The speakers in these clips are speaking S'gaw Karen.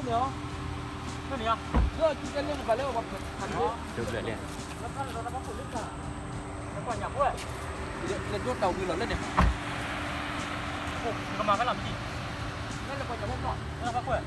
လၢကၠူတဲလၢနကဘၣ်လၢပှၤဖးဒိၣ်, ဒိဘျၢၣ်ဒဲး, လၢဒိတၢ်ဝံၤလီၤလၢန့ၣ်, နကမၤဖဲလီၤမ့ၢ်, လၢပှၤညၣ်ဖိနီၤ, လၢဖးကွဲၢ်.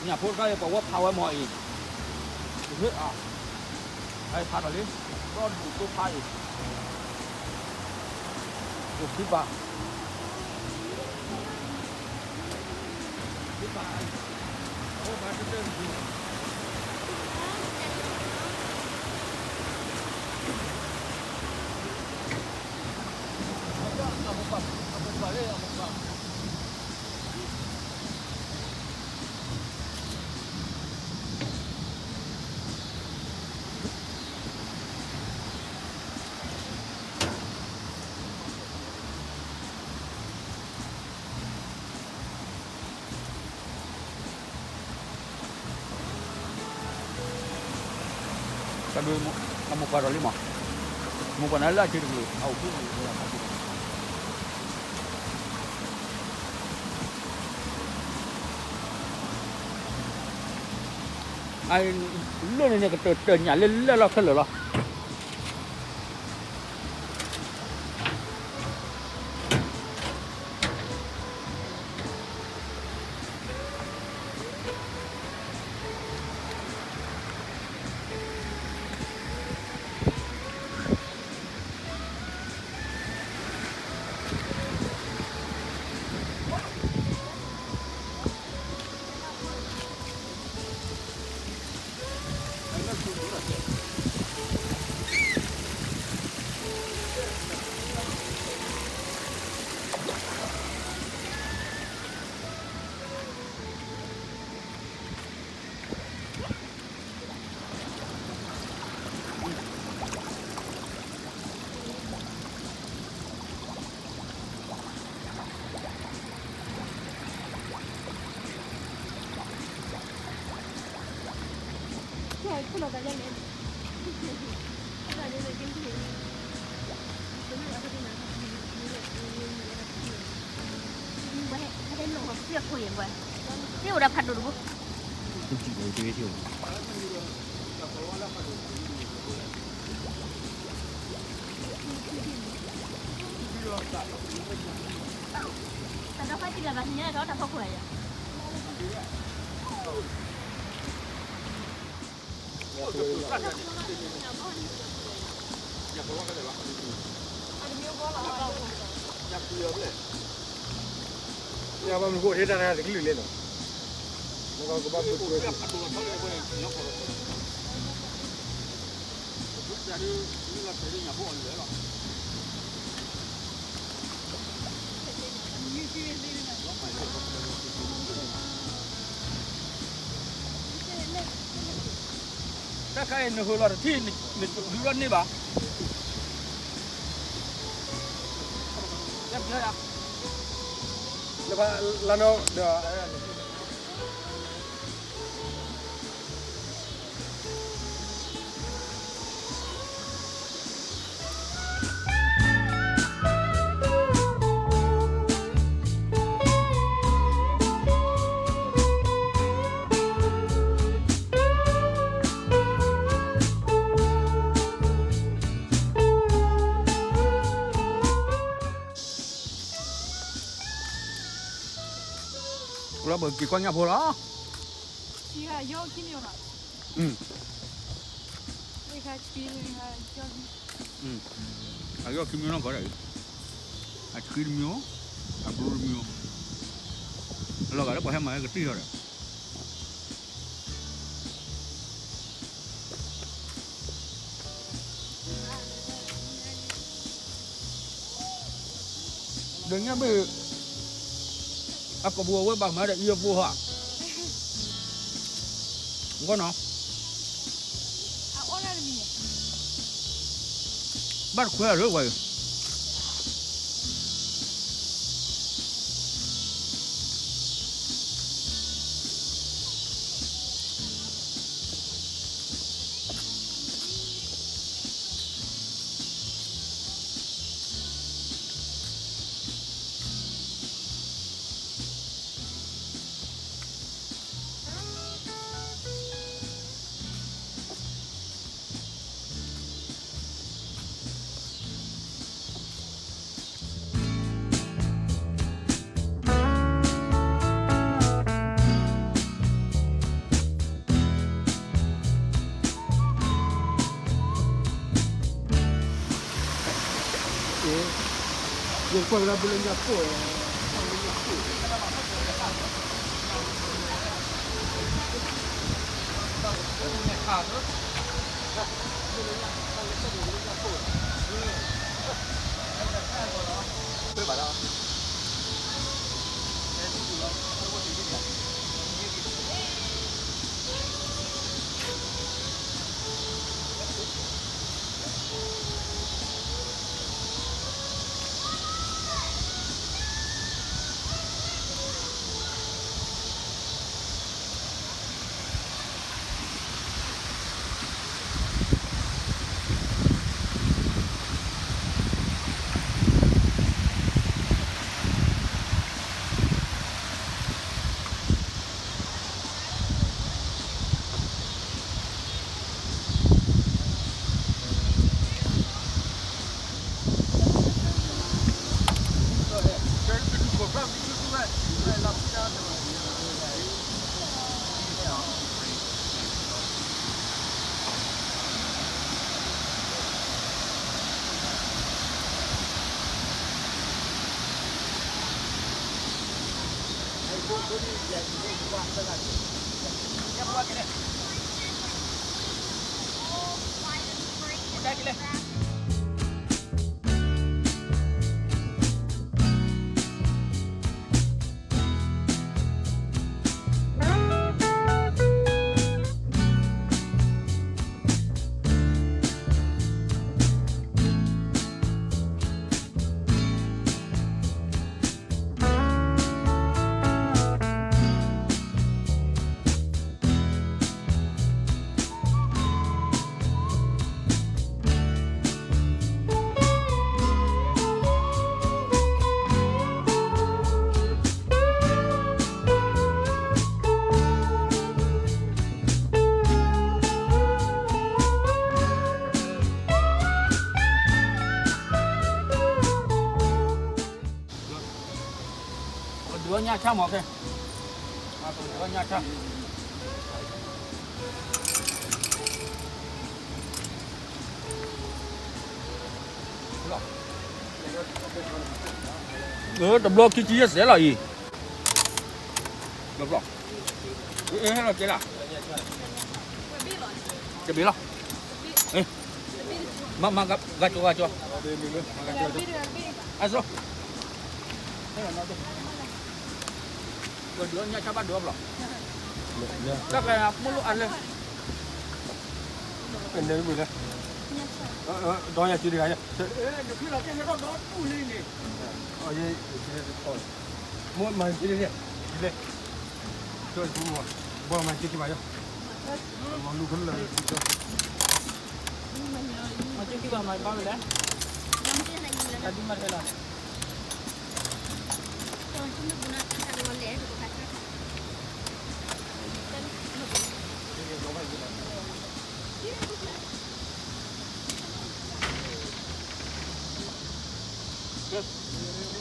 ညၣ်ဖိတခါအံၤ ပှၤဝဲဖးဝဲမီၤအံၤ, တဟ့ၣ်အီၤ, အဖးထီၣ်လံ, ဒီဒူၣ်တိဖးအံၤ, အိၣ်ခံပၤ, ခံပၤအံၤ, အိၣ်ဘၣ်တတၢၢ်တဒူၣ်, အမိၢ်ပၢ်, အမိၢ်ပၢ်လၢအမိၢ်ပၢ် တၢ်ဒုး အမိၢ်ပှၢ်ဒီးလံမး, မိၢ်ပှၢ်န့ၣ်လၢအစုတကလုာ် အအိၣ်ဖုၣ်န့ၣ် အလၢန့ၣ်န့ၣ် ကတၢၢ်တၢၢ်ညၣ်လၢလၢလီၤခဲလၢာ်လီၤ. အလၢဆူၣ်ဒိၣ်လီၤကဲ, သ့အိၣ်ဒၣ်ဖးဒိၣ်တဘိ တၢ်ဒီဖးထံလၢဘၣ်ဟံးညါတၢ်အီၣ်တၢ်ဖီခိၣ်ဧါယၤ ယဘၣ်မနုၤဃိဟ့ၣ်တၢ်တဂၤတကလုာ်လဲၣ်နီၤ နကဘၣ်မနုၤဃိ တၢ်ခါအံၤနဟၢလီၤတထံၣ် နဒုးထီၣ်န့ၢ်ဘၣ် လၢဖးလါနီၤဒီး လၢပက့ၤကွၢ်ညၣ်ဖိလီၤ အယီၢ်ခံမံၤနီၢ်ကီးဒီး အဆှံတမံၤ အဘြူတမံၤ အလီၤဂာ်လၢပှၤဟဲမၤဟဲကတံၢ်ထီၣ်ဒီး ဒီးညၣ်ဘ့ၣ် အကပူၤအဝဲဘၣ်မၤဒီးအံၤအဖိဟါ ဂီၢ်နီၤ ဘၣ်တခွဲအရၢဝဲ ယကွၢ်ကဒါဘုလၢညၣ်ခိၣ် ညၣ်ဆၣ်မးခဲ, ညၣ်ဆၣ်, တဘျီခံဆံယဲၢ်စဲးလီၤအံၤ, တဘျီ, ဟဲလီၤကဲလၢ, တဘ့ၣ်လီၤ, မ့ၢ်မ့ၢ်ဂၤကၠီဂၤကၠီ, အစိ ပဒုးညၣ်ဆၣ်ဘၣ်ဒုးအီၣ်ဘျီ, တၢ်ကဲမ့ၢ်လိၣ်အါလဲၣ်, ကနဲမုာ်လဲၣ်, ဒီညါကၠံတဂၤယါ, နဖံလီၤတဲဟဲထီၣ်ဒီတူၢ်လံန့ၣ်, မ့ၢ်မၤကၠံတဂၤ, ကၠံလဲၣ်, ကၠီမၤကၠံကဘၣ်ယါ, မၤလူၤဖဲလၢာ်, မၤကၠံကဘၣ်မၤဘၣ်ဝဲလဲၣ်, အဒုမၤထဲလီၤ. ဘၣ်လၢနီၤ, ပှၤဖှံလီၤလီၤအံၤ.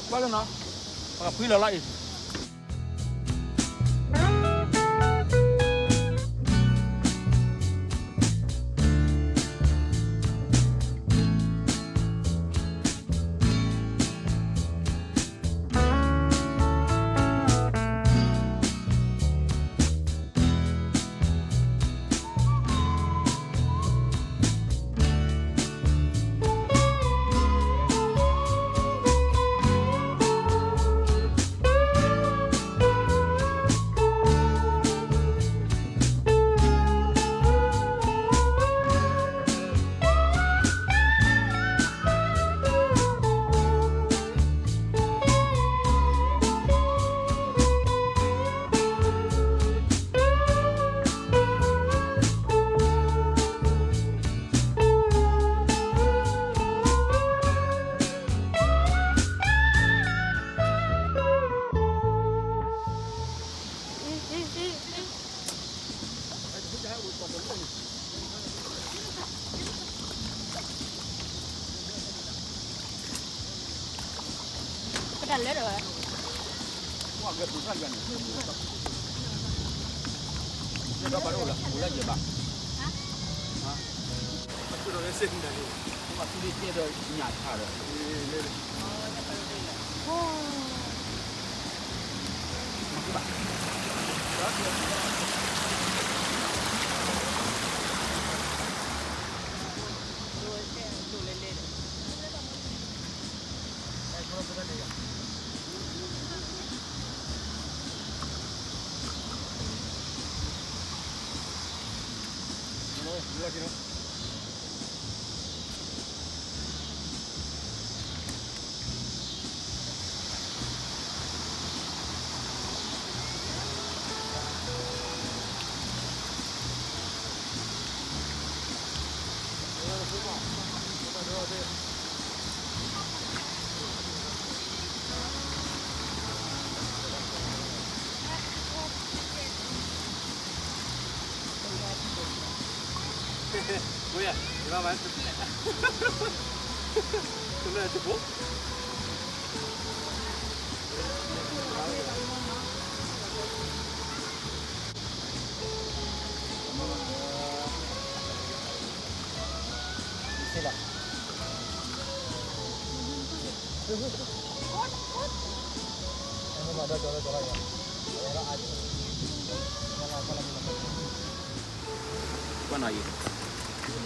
ပတၢ်လၢဒီး,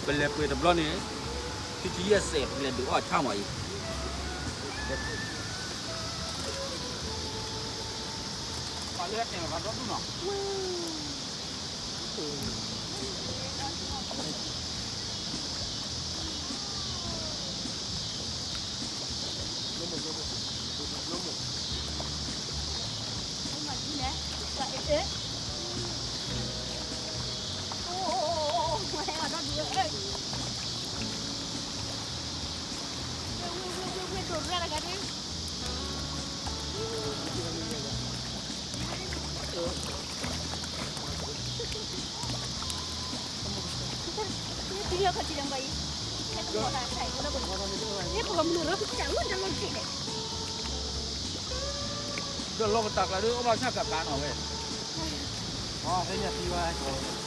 ပလဲၤပှ့ၤတဘျီန့ၣ်, ခံဆံယဲၢ်စဲး ပလဲၤဒုးအီၣ်ဆၣ်မးအံၤ. ပှၤလၢတဲာ်ဘၣ်ဒီဒူၣ်နီၤ. ဒီးလီၤကတၢ်ကျါဒီး အိၣ်ဘၣ်ဆၣ်ကကးနီၤဝဲ, အဝဲသ့ၣ်ညါသံဝဲ,